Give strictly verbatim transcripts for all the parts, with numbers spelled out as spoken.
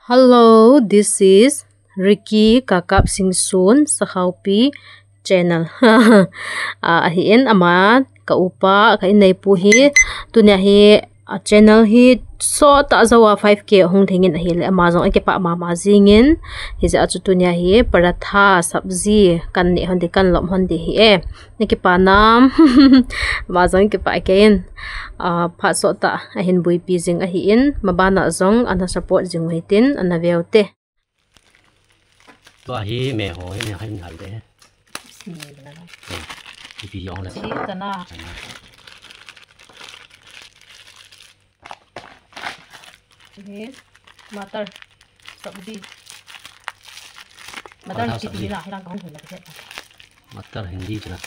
Hello, this is Ricky Kakap Singsun, Sakhaopi channel. Ah, ahin ama ka upa, ka inneipu hi, tunia hi, a channel hi sawt tah zoa five K hung thengin ahile, ama jong akipah mama jingin, hijeh a chu tunia hi paratha sabji kan neh hon di, kan lom hon di hi e. Na kipah nam? Ama jong kipah kei in. Ah, phat sawt tah ahin buipi jing ahin, mabana jong ana support jing u hitin, ana veu te. Tua hi me ho, hi me ho, hi me ho te. Ipi jong le. Chi tana. Hi matar sabji. Matar sabji. Matar sabji na, hilang kahung hung na. Matar Hindi chila.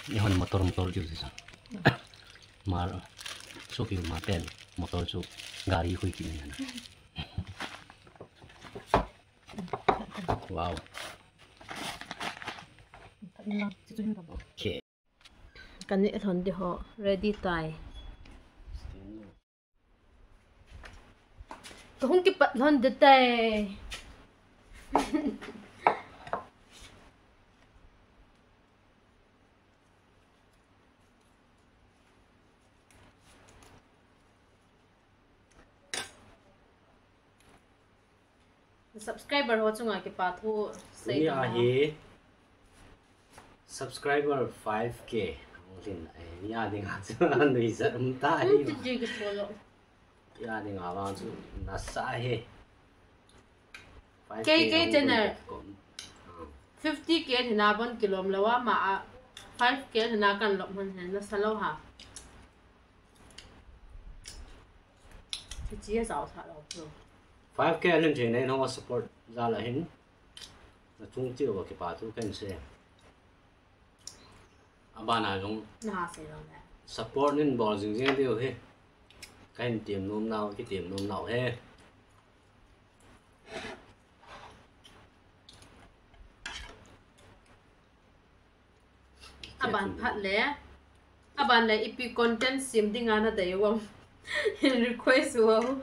Ni hon motor, motor chu sa. Mar, so ki ma pen, motor chu gari koi ki ni na. Wow. Okay. Kan neh lhon di ho, ready tai. Kahung kipat lhon di tai. Subscriber ho chunga kipa thu sei. Ni a hi subscriber five K hung lhin ai, ni a dinga chu nuijat um ta hi. Chi chi ki solo. Ni a dinga vang chu nasa hi. K K channel. Fifty K lhina bon kilom lou a, ama a five K lhina kan lom hon hen, nasa lou ha. Chi a jao sa lou chu. Five K lhin thei nei nong support jal a hin. Na chung chi uva kipa thu kan sei. Abana jong. Na sei lou le. Support nin bol jing jing diu hi. Kan tem nom nau, kitem nom nau hi. Aban phat le. Aban le ipi content sem dinga nadei uvem. Hin request uvem.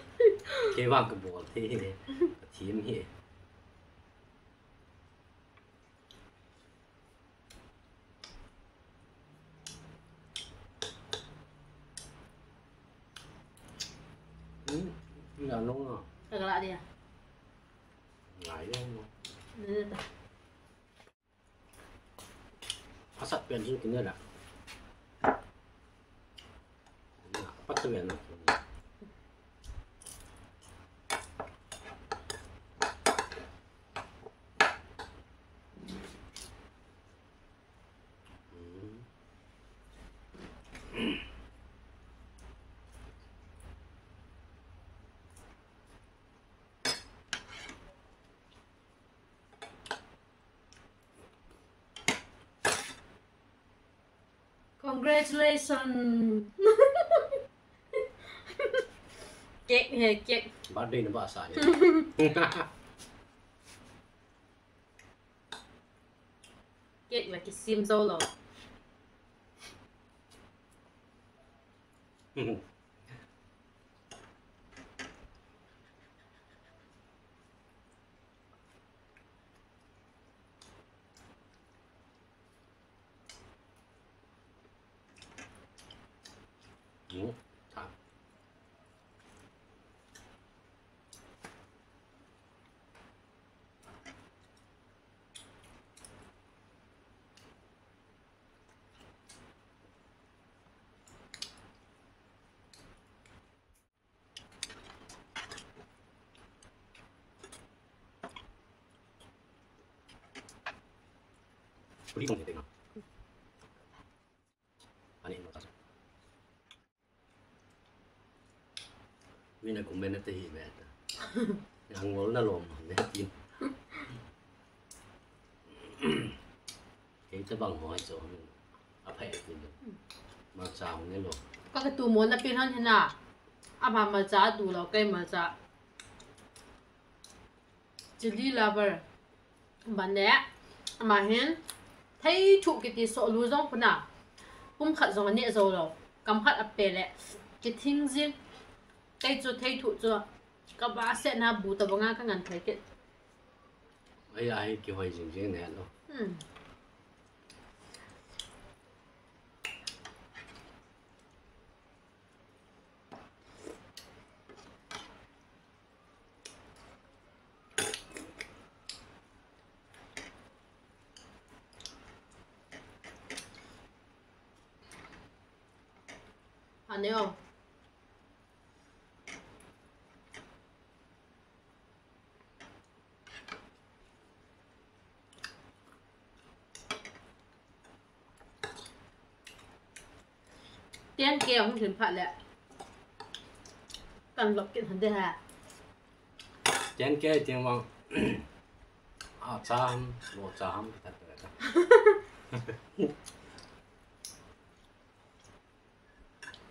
Kei vang kabol thei hi. Ka them hi. Hmm, ina nong a. Ka la dia. Ngai lo. Nene ta. Asat pen chu kine la. Pat chu ven na. Congratulations. Cake he, cake. Birthday na ba sa ni. Cake la kisem jou lou. Mina comment na te hi ve ta. Yang ngol na lom ne tin. Kei tabang ho hai cho. Aphai tin. Malcha hung ne lom. Ka ka tu mo na pin han hina. Ama malcha tu lou, kei malcha. Chilli lover. Ban le, ama hin, theithu kiti soh lu jong puna. Pum khat jong ane jou lou. Kam khat ape le, kithing jing. Kei chu theithu chu, Kaba se na bu ta banga ka ngan thai ke. Ai, ai, kihoi jing jing ne lo. Hmm. Aneo. Ten K hung lhin phat le. Kan lop kit hande ha. Ten K ting vang. A cha ham, lo cha ham, ta ta ta.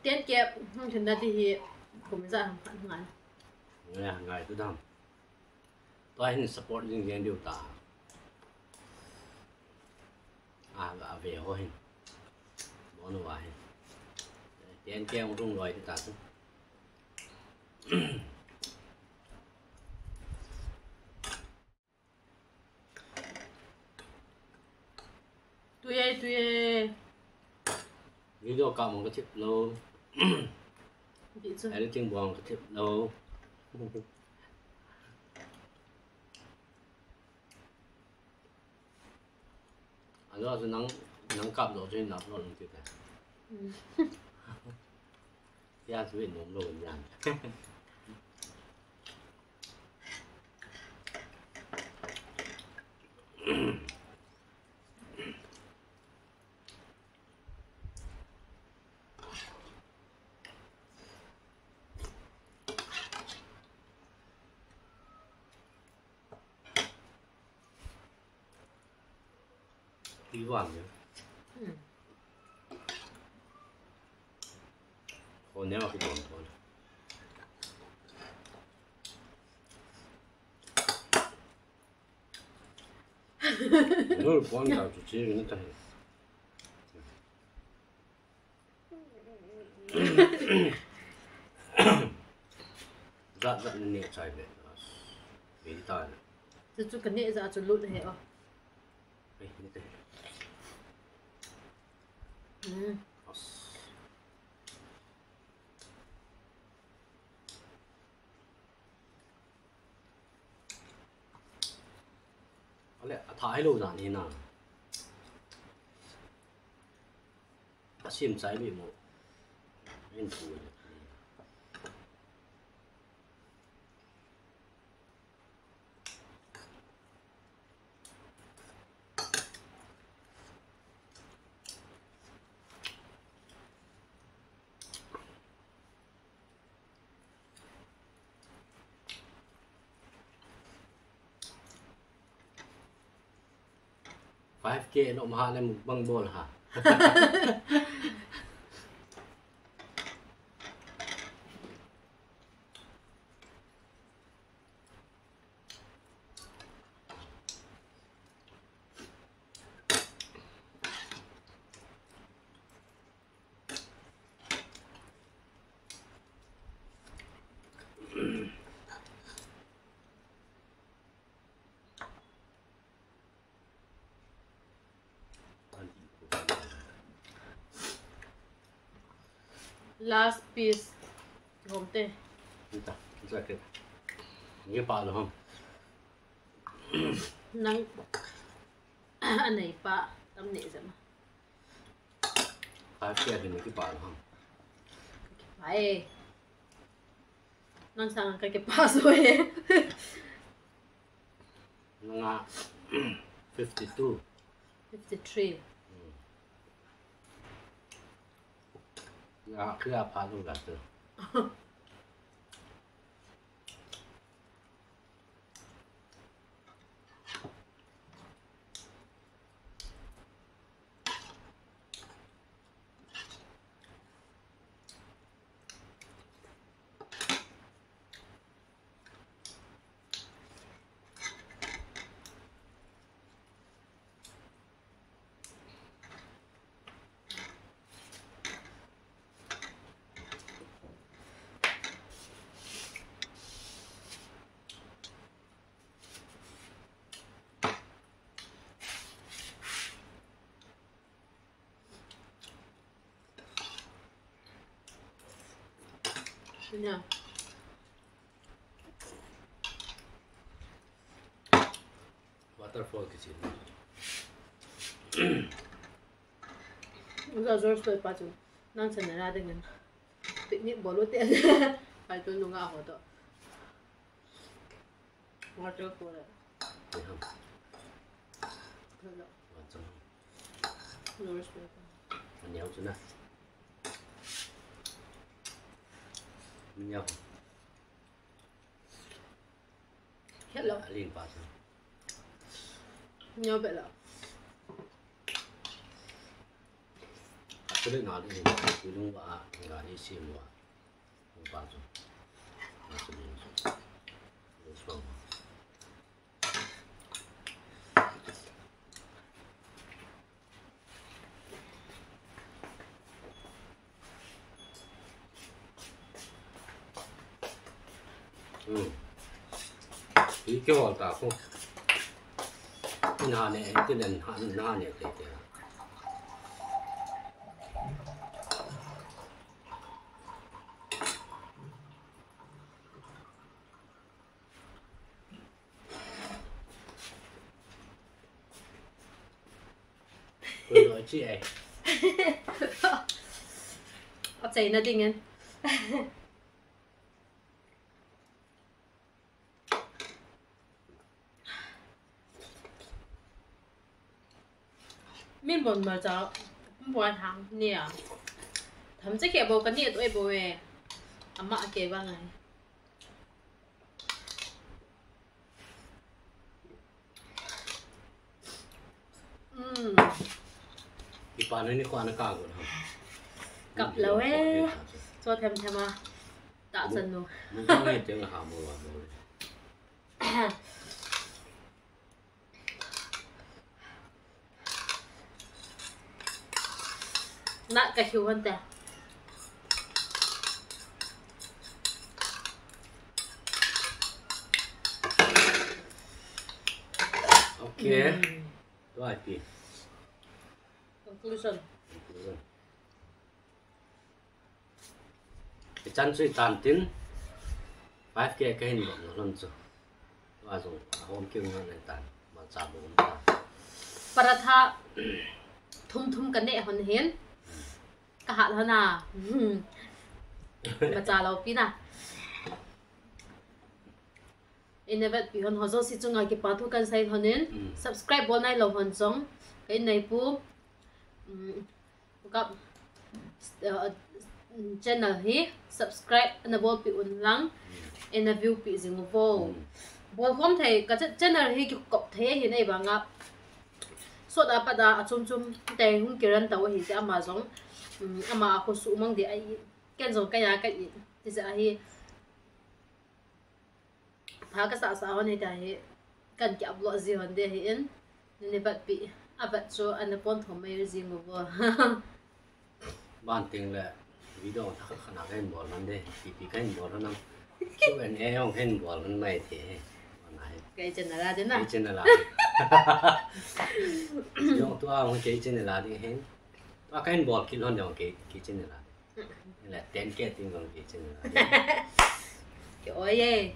Ten K hung lhin na ti hi kum ijat ham khat ngai. Ngai, ngai tu dam. Tua hin support jing jing diu ta. A, a ve ho hin. Bon wa hin. Ten K hung rung loi ti ta tu. Tui e, tui e. Video kap mong ka thip lou. Bi chu. Editing bong ka thip lou. Alo chu nang, nang kap lou chu hin upload lou ti ta. Hmm. Tia chu hin nom lou yan. Tui vang ne. Hmm. Kho ne ma ki don ko. Lo pon da chu chi ni ta. Zat zat ne chai ve. Ve ta ne. Chu chu ka ne za chu lut he o. Ei, ni te. Hmm. As. Ale, a tha hi lo dan hi na. A sim chai mi mo. Rin pu le. Five K no maha le mukbang bol ha. Last piece. Gom te. Ita, ita ke. Nge pa lo ham. Nang anei pa tam nei jama. Five K hin kipa lo ham. Ai. Nang sang ka kipa so e. Nanga fifty-two. Fifty-three. Hmm. Ya, kaya pa lo la tu. Yeah. Waterfall kichi. Ula George pa chu. Nang channel a dingin. Picnic bol u te. Ai tu nunga ho to. Waterfall. Ni ham. Hello. Waterfall. George pa. Ani ham chu na. Ni ham. Hello. Alin pa sa. Nyo bela. Actually, na din, tulung ba, nga ni si mo. Ang pa sa. Nasa din sa. Nasa din sa. Hmm. Hi kyo ta ko. Na ne, ti nen ha, na ne te te. Koi lo chi ai. A chaina dingin. Min bon ma cha, bon hang ni a. Tham che ke bo ka ni to e bo e. Ama ke ba ngai. Mm. Ipa na ni ko ana ka go na. Kap lo e. Cho them them a. Ta chan nu. Mu ko ngai te ha mo wa mo. Na ka hiu han ta. Okay. Mm. Tua pi. Conclusion. Conclusion. Ichan chu itan tin five K kahin bol na lon chu. Wa jong ahom kiu ngan tan. Ma cha bol ta. Paratha thum thum ka ne hon hin. Ka hat hon a. Ma cha lo pi na. Ina vetpi hon ho jouse chunga kipa thu kan sei hon in, mm, subscribe bol nai lo hon jong, ka in nai pu, mm, ka, uh, channel hi subscribe ana bolpi un lang, mm, ana view pi jing uvo. Mm. Bol khom thei, ka cha-, channel hi kikop thei ahi nei banga. Sot a pat a, a chum chum te hung kiran tau ahi, te ama jong, mm, ama a ko su mang di ahi, ken jong ka ya ka i, ti ja ahi. Pha ka sa sa hon hita hi, kan ki upload ji hon de hi in, ni vat pi, a vat chu ana pon thom mai jing uvo. Ban ting le, video tha khat khat na kahin bol hon de, pi pi kahin bol hon am. Q and A hong kahin bol hon mai the. Ban a hi. Kei channel a de na. Kei channel a. Jong tua hong kei channel a de hin. Tua kahin bol kit hon de hong kei, kei channel a de. Le ten K ting jong kei channel a. Kei oi e.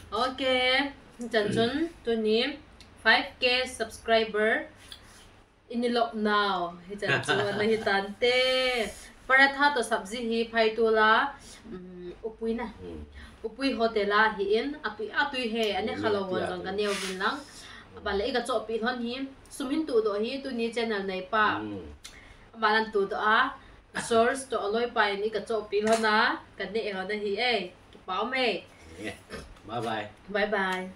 Okay. Chan chun tuni five K subscriber ini lop nau. Hi chan chu na hi tante. Paratha to sabji hi phai tu la. Um, upui na. Hmm. Upui hotel a hi in. Apui, atui he. Ane, hmm, khalo hon jong ka neo vin lang. Ba le i ka chopi hon hi. Sum hin tu do hi tuni channel nei pa. Hmm. Ba lan tu do a. Source to aloi pa ni ka chopi hon a, ka ne hon a hi e. Kipa um e. Yeah. Bye bye. Bye bye.